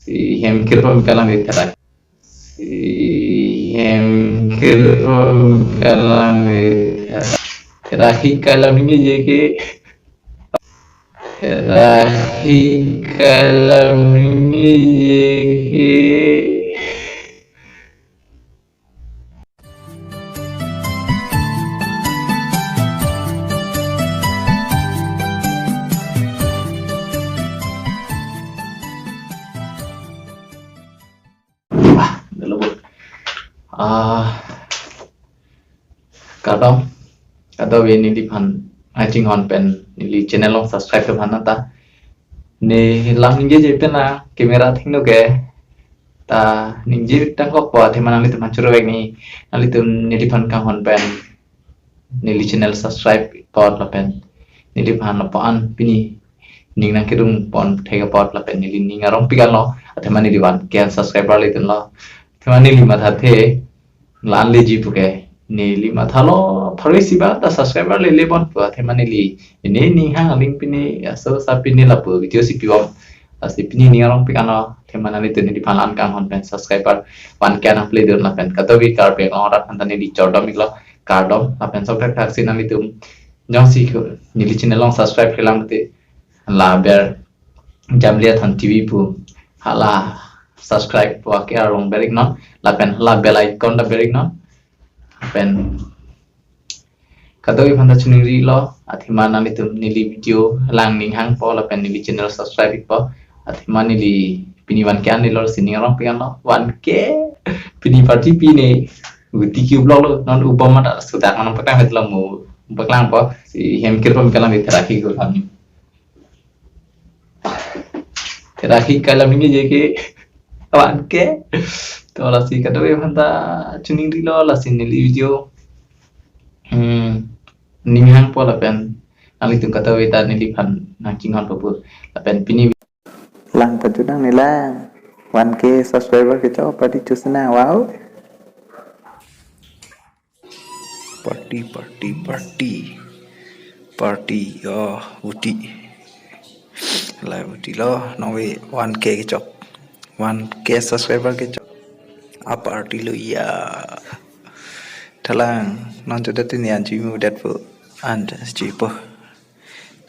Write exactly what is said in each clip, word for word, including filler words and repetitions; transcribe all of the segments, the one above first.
Si hem kirpam kalang di therak. Si hem kirpam kalang di therak. Therak hi kalang ni je ke. Therak hi kalang ni je ke. Ah, dalo bo. Ah, kardom, kardom ye neliphan achinghon pen neli channel along subscribe ke bhan nangta. Ne lam ningjeje pen na camera thengno ke ta ningje tangkokpo, athema nanglitum aphan choro vek ni, nanglitum neliphan kanghon pen neli channel subscribe apot lapen neliphan lapu-an pini ning nangkedung pon thek apot lapen neli ning arong pik anlo, athema neli one K subscriber le dunlo. Athema neli mathathe, la-an leji puke, neli mathalo pharo isi ba ta subscriber le lebom pu, athema neli ne ning hang aling pini aso sa pini lapu video si pibom. Lasi pini ning arong pik anlo, athema nanglitum neliphan la-an kanghon pen subscriber one K nangple dun lapen katovi Karbi Anglong arat aphanta neli chordom iklo, kardom lapen sok thakthak si nanglitum jongsi ko neli channel along subscribe kelang te, la aber Jamlia Than T V pu, hala subscribe pu ake arong ber iknon lapen hala bell icon ta ber iknon. Lapen katovi aphanta chiningrilo, athema nanglitum neli video lang ning hangpo lapen neli channel subscribe ikpo. Athema neli pini one K an lelo si ning arong pik anlo, one K. Pini party pine uti ki vlog lo, non ubom mata sudak non paklang hetlo mo, paklangpo. Si hem kirpam kalang di therak hi ko kami. Therak hi kalang ni je ke one K. To lasi katovi aphanta chiningrilo, lasi neli video, hmm, ning hangpo lapen nanglitum katovi ta neliphan nangchinghon papu lapen pini lang pajudang ni lang one K subscriber kechok party chusna, wow. Party, party, party. Party, oh, uti. Lai uti lo, nongve one K kechok. One K subscriber kechok. A party lo ya. Thalang, non choda tini an chimu dat po. An chipo.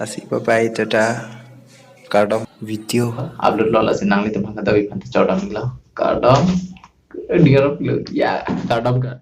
Lasi bye bye, tata. Kardom. Video upload lo, lasi nanglitum aphan katovi aphanta chordom iklo. Kardom. Diar lo ya, kardom ka.